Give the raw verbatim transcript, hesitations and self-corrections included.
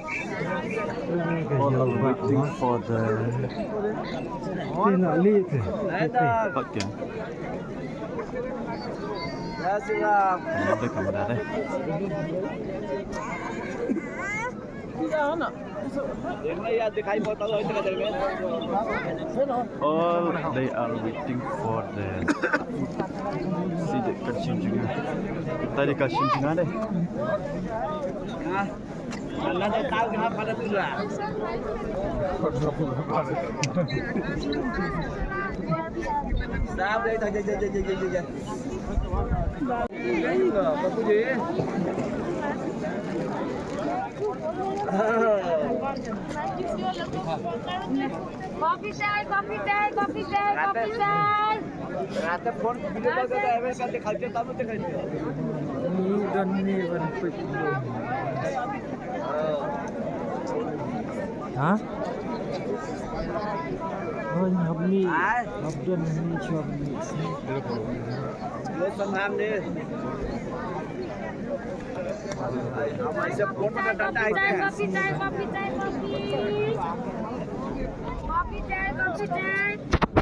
All are waiting for the, okay. Another camera there. All they are waiting for the, see the Kachin Junior. Tadi Kachin Junior deh. Coffee time, coffee time, coffee time, coffee time. Ha? Oh, ni hab ni. Hab don ni chuab ni. Coffee time, coffee time, coffee time, coffee. Coffee time, coffee time.